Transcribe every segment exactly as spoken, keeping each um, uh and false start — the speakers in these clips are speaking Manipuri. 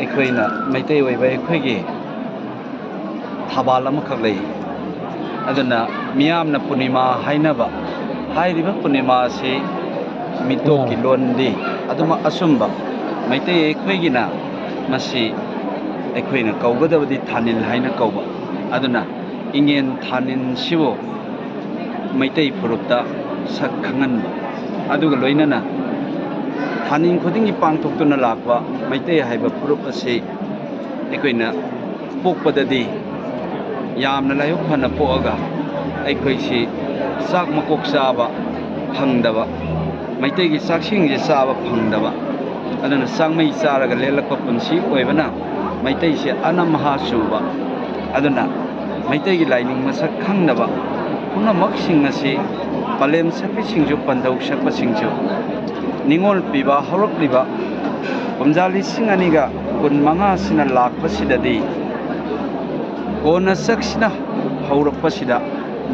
ꯑꯩꯈꯣꯏꯅ ꯃꯩꯇꯩ ꯑꯣꯏꯕ ꯑꯩꯈꯣꯏꯒꯤ ꯊꯕꯥꯜ ꯑꯃꯈꯛ ꯂꯩ꯫ ꯑꯗꯨꯅ ꯃꯤꯌꯥꯝꯅ ꯄꯨꯔꯅꯤꯃꯥ ꯍꯥꯏꯅꯕ ꯍꯥꯏꯔꯤꯕ ꯄꯨꯔꯅꯤꯃꯥ ꯑꯁꯤ ꯃꯤꯇꯣꯞꯀꯤ ꯂꯣꯟꯗꯤ ꯑꯗꯨꯃꯛ ꯑꯆꯨꯝꯕ ꯃꯩꯇꯩ ꯑꯩꯈꯣꯏꯒꯤꯅ ꯃꯁꯤ ꯑꯩꯈꯣꯏꯅ ꯀꯧꯒꯗꯕꯗꯤ ꯊꯥꯅꯤꯜ ꯍꯥꯏꯅ ꯀꯧꯕ꯫ ꯑꯗꯨꯅ ꯏꯉꯦꯟ ꯊꯥꯅꯤꯜꯁꯤꯕꯨ ꯃꯩꯇꯩ ꯐꯨꯔꯨꯞꯇ ꯁꯛ ꯈꯪꯍꯟꯕ, ꯑꯗꯨꯒ ꯂꯣꯏꯅꯅ ꯊꯥꯅꯤꯜ ꯈꯨꯗꯤꯡꯒꯤ ꯄꯥꯡꯊꯣꯛꯇꯨꯅ ꯂꯥꯛꯄ ꯃꯩꯇꯩ ꯍꯥꯏꯕ ꯐꯨꯔꯨꯞ ꯑꯁꯤ ꯑꯩꯈꯣꯏꯅ ꯄꯣꯛꯄꯗꯗꯤ ꯌꯥꯝꯅ ꯂꯥꯏꯕꯛ ꯐꯅ ꯄꯣꯛꯑꯒ ꯑꯩꯈꯣꯏꯁꯤ ꯆꯥꯛ ꯃꯀꯣꯛ ꯆꯥꯕ ꯐꯪꯗꯕ, ꯃꯩꯇꯩꯒꯤ ꯆꯥꯛꯁꯤꯡꯁꯦ ꯆꯥꯕ ꯐꯪꯗꯕ, ꯑꯗꯨꯅ ꯆꯥꯛꯃꯩ ꯆꯥꯔꯒ ꯂꯦꯜꯂꯛꯄ ꯄꯨꯟꯁꯤ ꯑꯣꯏꯕꯅ ꯃꯩꯇꯩꯁꯦ ꯑꯅꯝꯍꯥ ꯆꯨꯕ꯫ ꯑꯗꯨꯅ ꯃꯩꯇꯩꯒꯤ ꯂꯥꯏꯅꯤꯡ ꯃꯁꯛ ꯈꯪꯗꯕ ꯄꯨꯝꯅꯃꯛꯁꯤꯡ ꯑꯁꯤ ꯄꯂꯦꯝ ꯁꯛꯄꯤꯁꯤꯡꯁꯨ, ꯄꯟꯊꯧ ꯁꯛꯄꯁꯤꯡꯁꯨ, ꯅꯤꯡꯉꯣꯜ ꯄꯤꯕ ꯍꯧꯔꯛꯂꯤꯕ ꯀꯨꯝꯖꯥ ꯂꯤꯁꯤꯡ ꯑꯅꯤꯒ ꯀꯨꯟ ꯃꯉꯥꯁꯤꯅ ꯂꯥꯛꯄꯁꯤꯗꯗꯤ ꯀꯣꯟꯅ ꯁꯛꯁꯤꯅ ꯍꯧꯔꯛꯄꯁꯤꯗ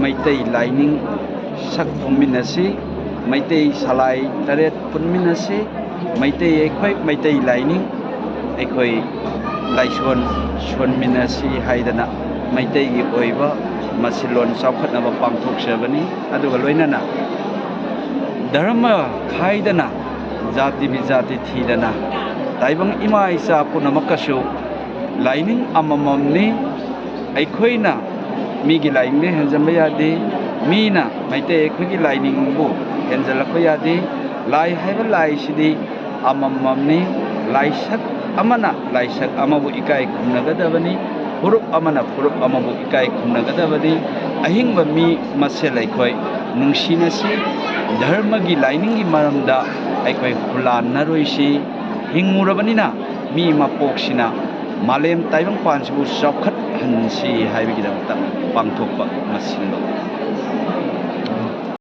ꯃꯩꯇꯩ ꯂꯥꯏꯅꯤꯡ ꯁꯛ ꯐꯨꯝꯃꯤꯟꯅꯁꯤ, ꯃꯩꯇꯩ ꯁꯂꯥꯏ ꯇꯔꯦꯠ ꯄꯨꯟꯃꯤꯟꯅꯁꯤ, ꯃꯩꯇꯩ ꯑꯩꯈꯣꯏ ꯃꯩꯇꯩ ꯂꯥꯏꯅꯤꯡ ꯑꯩꯈꯣꯏ ꯂꯥꯏꯁꯣꯟ ꯁꯣꯟꯃꯤꯟꯅꯁꯤ ꯍꯥꯏꯗꯅ ꯃꯩꯇꯩꯒꯤ ꯑꯣꯏꯕ ꯃꯁꯤꯂꯣꯟ ꯆꯥꯎꯈꯠꯅꯕ ꯄꯥꯡꯊꯣꯛꯆꯕꯅꯤ꯫ ꯑꯗꯨꯒ ꯂꯣꯏꯅꯅ ꯙꯔꯃ ꯈꯥꯏꯗꯅ, ꯖꯥꯇꯤ ꯕꯤꯖꯥꯇꯤ ꯊꯤꯗꯅ, ꯇꯥꯏꯕꯪ ꯏꯃꯥ ꯏꯆꯥ ꯄꯨꯝꯅꯃꯛꯀꯁꯨ ꯂꯥꯏꯅꯤꯡ ꯑꯃꯃꯝꯅꯤ꯫ ꯑꯩꯈꯣꯏꯅ ꯃꯤꯒꯤ ꯂꯥꯏꯅꯤꯡꯗ ꯍꯦꯟꯖꯟꯕ ꯌꯥꯗꯦ, ꯃꯤꯅ ꯃꯩꯇꯩ ꯑꯩꯈꯣꯏꯒꯤ ꯂꯥꯏꯅꯤꯡꯕꯨ ꯍꯦꯟꯖꯜꯂꯛꯄ ꯌꯥꯗꯦ꯫ ꯂꯥꯏ ꯍꯥꯏꯕ ꯂꯥꯏꯁꯤꯗꯤ ꯑꯃꯃꯝꯅꯤ꯫ ꯂꯥꯏꯁꯛ ꯑꯃꯅ ꯂꯥꯏꯁꯛ ꯑꯃꯕꯨ ꯏꯀꯥꯏ ꯈꯨꯝꯅꯒꯗꯕꯅꯤ, ꯐꯨꯔꯨꯞ ꯑꯃꯅ ꯐꯨꯔꯨꯞ ꯑꯃꯕꯨ ꯏꯀꯥꯏ ꯈꯨꯝꯅꯒꯗꯕꯅꯤ꯫ ꯑꯍꯤꯡꯕ ꯃꯤ ꯃꯁꯦꯜ ꯑꯩꯈꯣꯏ ꯅꯨꯡꯁꯤꯅꯁꯤ, ꯙꯔꯃꯒꯤ ꯂꯥꯏꯅꯤꯡꯒꯤ ꯃꯔꯝꯗ ꯑꯩꯈꯣꯏ ꯍꯨꯂꯥꯟꯅꯔꯣꯏꯁꯤ꯫ ꯍꯤꯡꯉꯨꯔꯕꯅꯤꯅ ꯃꯤ ꯃꯄꯣꯛꯁꯤꯅ ꯃꯥꯂꯦꯝ ꯇꯥꯏꯕꯪꯄꯥꯟꯁꯤꯕꯨ ꯆꯥꯎꯈꯠꯍꯟꯁꯤ ꯍꯥꯏꯕꯒꯤꯗꯃꯛꯇ ꯄꯥꯡꯊꯣꯛꯄ ꯃꯁꯤꯜꯂꯣ꯫